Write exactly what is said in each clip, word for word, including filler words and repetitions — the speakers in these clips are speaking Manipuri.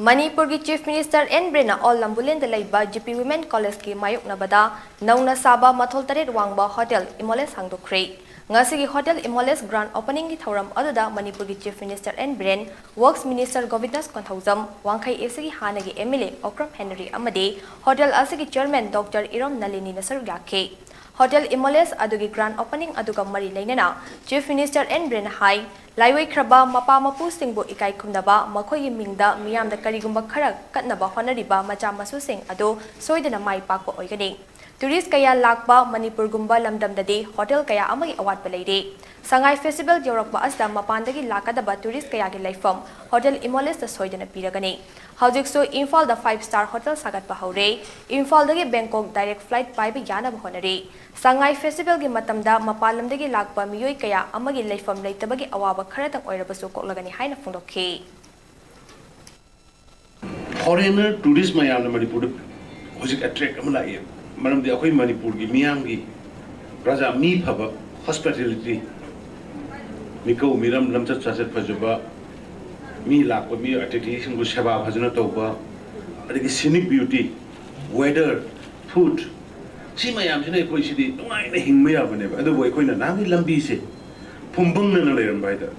ꯃꯅꯤꯄꯨꯔꯒꯤ Chief Minister ꯑꯦꯟ ꯕꯤꯔꯦꯟꯅ ꯑꯣꯜ ꯂꯝꯕꯨꯂꯦꯟꯗ ꯂꯩꯕ ꯖꯤ ꯄꯤ ꯋꯤꯃꯦꯟ ꯀꯣꯂꯦꯖꯀꯤ ꯃꯥꯌꯣꯛꯅꯕꯗ ꯅꯧꯅ ꯁꯥꯕ ꯃꯊꯣꯜ ꯇꯔꯦꯠ ꯋꯥꯡꯕ ꯍꯣꯇꯦꯜ ꯏꯃꯣꯂꯦꯁ ꯍꯥꯡꯗꯣꯛꯈ꯭ꯔꯦ꯫ ꯉꯁꯤꯒꯤ ꯍꯣꯇꯦꯜ ꯏꯃꯣꯂꯦꯁ ꯒ꯭ꯔꯥꯟ ꯑꯣꯄꯅꯤꯡꯒꯤ ꯊꯧꯔꯝ ꯑꯗꯨꯗ ꯃꯅꯤꯄꯨꯔꯒꯤ Chief Minister N Biren, Works Minister Govindas Konthoujam, Wangkhei ꯑꯦꯁꯤꯒꯤ ꯍꯥꯟꯅꯒꯤ M L A Okram Henry ꯑꯃꯗꯤ ꯍꯣꯇꯦꯜ ꯑꯁꯤꯒꯤ Chairman Doctor ꯏꯔꯣꯝ ꯅꯂꯤꯅꯤꯅ ꯁꯔꯨꯛ ꯌꯥꯈꯤ꯫ ꯍꯣꯇꯦꯜ ꯏꯃꯣꯂꯦꯁ ꯑꯗꯨꯒꯤ ꯒ꯭ꯔꯥꯟ ꯑꯣꯄꯅꯤꯡ ꯑꯗꯨꯒ ꯃꯔꯤ ꯂꯩꯅꯅ Chief Minister ꯑꯦꯟ ꯕꯤꯔꯦꯟꯅ ꯍꯥꯏ, ꯂꯥꯏꯑꯣꯏꯈ꯭ꯔꯕ ꯃꯄꯥ ꯃꯄꯨꯁꯤꯡꯕꯨ ꯏꯀꯥꯏ ꯈꯨꯝꯅꯕ, ꯃꯈꯣꯏꯒꯤ ꯃꯤꯡꯗ ꯃꯤꯌꯥꯝꯗ ꯀꯔꯤꯒꯨꯝꯕ ꯈꯔ ꯀꯠꯅꯕ ꯍꯣꯠꯅꯔꯤꯕ ꯃꯆꯥ ꯃꯁꯨꯁꯤꯡ ꯑꯗꯨ ꯁꯣꯏꯗꯅ ꯃꯥꯏ ꯄꯥꯛꯄ ꯑꯣꯏꯒꯅꯤ꯫ Tourist ꯀꯌꯥ ꯂꯥꯛꯄ ꯃꯅꯤꯄꯨꯔꯒꯨꯝꯕ ꯂꯝꯗꯝꯗꯗꯤ ꯍꯣꯇꯦꯜ ꯀꯌꯥ ꯑꯃꯒꯤ ꯑꯋꯥꯠꯄ ꯂꯩꯔꯤ꯫ ꯁꯉꯥꯏ Festival ꯌꯧꯔꯛꯄ ꯑꯁꯤꯗ ꯃꯄꯥꯟꯗꯒꯤ ꯂꯥꯛꯀꯗꯕ tourist ꯀꯌꯥꯒꯤ ꯂꯩꯐꯝ ꯍꯣꯇꯦꯜ ꯏꯃꯣꯂꯦꯁꯇ ꯁꯣꯏꯗꯅ ꯄꯤꯔꯒꯅꯤ꯫ ꯍꯧꯖꯤꯛꯁꯨ ꯏꯝꯐꯥꯜꯗ five star hotel ꯁꯥꯒꯠꯄ ꯍꯧꯔꯦ꯫ ꯏꯝꯐꯥꯜꯗꯒꯤ ꯕꯦꯡꯀꯣꯛ direct flight ꯄꯥꯏꯕ ꯌꯥꯅꯕ ꯍꯣꯠꯅꯔꯤ꯫ ꯁꯉꯥꯏ Festivalꯒꯤ ꯃꯇꯝꯗ ꯃꯄꯥꯟ ꯂꯝꯗꯒꯤ ꯂꯥꯛꯄ ꯃꯤꯑꯣꯏ ꯀꯌꯥ ꯑꯃꯒꯤ ꯂꯩꯐꯝ ꯂꯩꯇꯕꯒꯤ ꯑꯋꯥꯕ ꯈꯔꯇꯪ ꯑꯣꯏꯔꯕꯁꯨ ꯀꯣꯛꯂꯒꯅꯤ ꯍꯥꯏꯅ ꯐꯣꯡꯗꯣꯛꯈꯤ꯫ Foreigner tourist ꯃꯌꯥꯝꯅ ꯃꯅꯤꯄꯨꯔꯗ ꯍꯧꯖꯤꯛ attract ꯑꯃ ꯂꯥꯛꯑꯦ꯫ ꯃꯔꯝꯗꯤ ꯑꯩꯈꯣꯏ ꯃꯅꯤꯄꯨꯔꯒꯤ ꯃꯤꯌꯥꯝꯒꯤ ꯄ꯭ꯔꯖꯥ ꯃꯤ ꯐꯕ, hospitality, ꯃꯤꯀꯧ ꯃꯤꯔꯝ, ꯂꯝꯆꯠ ꯁꯥꯖꯠ ꯐꯖꯕ, ꯃꯤ ꯂꯥꯛꯄ ꯃꯤ ꯑꯇꯤꯊꯤꯁꯤꯡꯕꯨ ꯁꯦꯕꯥ ꯐꯖꯅ ꯇꯧꯕ, ꯑꯗꯒꯤ scenic beauty, weather, food, ꯁꯤ ꯃꯌꯥꯝꯁꯤꯅ ꯑꯩꯈꯣꯏ ꯁꯤꯗꯤ ꯅꯨꯡꯉꯥꯏꯅ ꯍꯤꯡꯕ ꯌꯥꯕꯅꯦꯕ꯫ ꯑꯗꯨꯕꯨ ꯑꯩꯈꯣꯏꯅ ꯅꯍꯥꯟꯒꯤ ꯂꯝꯕꯤꯁꯦ ꯐꯨꯝꯕꯪꯅꯅ ꯂꯩꯔꯝꯕ ꯍꯥꯏꯇꯥꯔꯦ꯫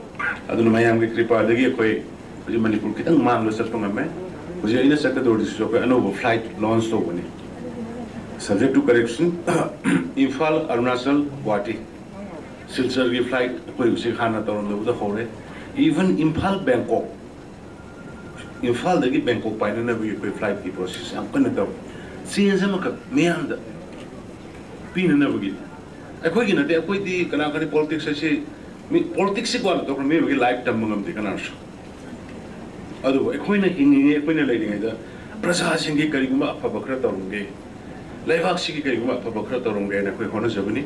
ꯑꯗꯨꯅ ꯃꯌꯥꯝꯒꯤ ꯀ꯭ꯔꯤꯄꯥꯗꯒꯤ ꯑꯩꯈꯣꯏ ꯍꯧꯖꯤꯛ ꯃꯅꯤꯄꯨꯔ ꯈꯤꯇꯪ ꯃꯥꯡꯗ ꯆꯠꯄ ꯉꯝꯃꯦ꯫ ꯍꯧꯖꯤꯛ ꯑꯩꯅ ꯆꯠꯀꯗꯧꯔꯤꯁꯤꯁꯨ ꯑꯩꯈꯣꯏ ꯑꯅꯧꯕ flight launch ꯇꯧꯕꯅꯤ꯫ Subject to correction, Imphal, Arunachal, Guwahati, ꯁꯤꯜꯆꯔꯒꯤ flight ꯑꯩꯈꯣꯏ ꯍꯧꯖꯤꯛ ꯍꯥꯟꯅ ꯇꯧꯔꯝꯗꯕꯗ ꯍꯧꯔꯦ꯫ Even ꯏꯝꯐꯥꯜ ꯕꯦꯡꯀꯣꯛ, ꯏꯝꯐꯥꯜꯗꯒꯤ ꯕꯦꯡꯀꯣꯛ ꯄꯥꯏꯅꯅꯕꯒꯤ ꯑꯩꯈꯣꯏ flightꯀꯤ process ꯌꯥꯝ ꯀꯟꯅ ꯇꯧꯔꯤ꯫ Change ꯑꯃꯈꯛ ꯃꯤꯌꯥꯝꯗ ꯄꯤꯅꯅꯕꯒꯤ꯫ ꯑꯩꯈꯣꯏꯒꯤ ꯅꯠꯇꯦ, ꯑꯩꯈꯣꯏꯗꯤ ꯀꯅꯥ ꯀꯔꯤ politics ꯍꯥꯏꯁꯤ, ꯃꯤ politicsꯁꯤ ꯀꯣꯟꯅ ꯇꯧꯈ꯭ꯔ, ꯃꯤ ꯑꯃꯒꯤ life ꯇꯝꯕ ꯉꯝꯗꯦ ꯀꯅꯥꯁꯨ꯫ ꯑꯗꯨꯕꯨ ꯑꯩꯈꯣꯏꯅ ꯍꯤꯡꯉꯤꯉꯩ, ꯑꯩꯈꯣꯏꯅ ꯂꯩꯔꯤꯉꯩꯗ ꯄ꯭ꯔꯖꯥꯁꯤꯡꯒꯤ ꯀꯔꯤꯒꯨꯝꯕ ꯑꯐꯕ ꯈꯔ ꯇꯧꯔꯝꯒꯦ, ꯂꯩꯕꯥꯛꯁꯤꯒꯤ ꯀꯔꯤꯒꯨꯝꯕ ꯑꯐꯕ ꯈꯔ ꯇꯧꯔꯝꯒꯦ ꯍꯥꯏꯅ ꯑꯩꯈꯣꯏ ꯍꯣꯠꯅꯖꯕꯅꯤ꯫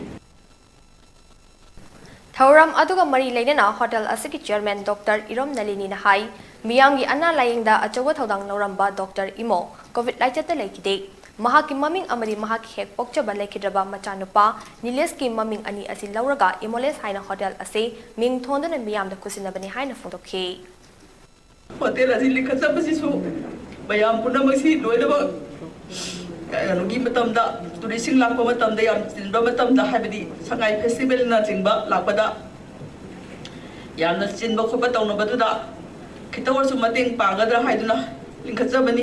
ꯊꯧꯔꯝ ꯑꯗꯨꯒ ꯃꯔꯤ ꯂꯩꯅꯅ ꯍꯣꯇꯦꯜ ꯑꯁꯤꯒꯤ Chairman Doctor ꯏꯔꯣꯝ ꯅꯂꯤꯅꯤꯅ ꯍꯥꯏ, ꯃꯤꯌꯥꯝꯒꯤ ꯑꯅꯥ ꯂꯥꯌꯦꯡꯗ ꯑꯆꯧꯕ ꯊꯧꯗꯥꯡ ꯂꯧꯔꯝꯕ Doctor ꯏꯃꯣ COVID ꯂꯥꯏꯆꯠꯇ ꯂꯩꯈꯤꯗꯦ꯫ ꯃꯍꯥꯛꯀꯤ ꯃꯃꯤꯡ ꯑꯃꯗꯤ ꯃꯍꯥꯛꯀꯤ ꯍꯦꯛ ꯄꯣꯛꯆꯕ ꯂꯩꯈꯤꯗ꯭ꯔꯕ ꯃꯆꯥꯅꯨꯄꯥ ꯅꯤꯂꯦꯁꯀꯤ ꯃꯃꯤꯡ ꯑꯅꯤ ꯑꯁꯤ ꯂꯧꯔꯒ ꯏꯃꯣꯂꯦꯁ ꯍꯥꯏꯅ ꯍꯣꯇꯦꯜ ꯑꯁꯤ ꯃꯤꯡ ꯊꯣꯟꯗꯨꯅ ꯃꯤꯌꯥꯝꯗ ꯈꯨꯠꯁꯤꯟꯅꯕꯅꯤ ꯍꯥꯏꯅ ꯐꯣꯡꯗꯣꯛꯈꯤ꯫ ꯍꯣꯇꯦꯜ ꯑꯁꯤ ꯂꯤꯡꯈꯠꯆꯕꯁꯤꯁꯨ ꯃꯌꯥꯝ ꯄꯨꯝꯅꯃꯛꯁꯤ ꯂꯣꯏꯅꯃꯛ ꯀꯩꯅꯣꯒꯤ ꯃꯇꯝꯗ, ꯇꯨꯔꯤꯁꯁꯤꯡ ꯂꯥꯛꯄ ꯃꯇꯝꯗ ꯌꯥꯝ ꯆꯤꯟꯕ ꯃꯇꯝꯗ, ꯍꯥꯏꯕꯗꯤ ꯁꯉꯥꯏ ꯐꯦꯁꯇꯤꯚꯦꯜꯅꯆꯤꯡꯕ ꯂꯥꯛꯄꯗ ꯌꯥꯝꯅ ꯆꯤꯟꯕ ꯈꯣꯠꯄ ꯇꯧꯅꯕꯗꯨꯗ ꯈꯤꯇ ꯑꯣꯏꯔꯁꯨ ꯃꯇꯦꯡ ꯄꯥꯡꯒꯗ꯭ꯔꯥ ꯍꯥꯏꯗꯨꯅ ꯂꯤꯡꯈꯠꯆꯕꯅꯤ꯫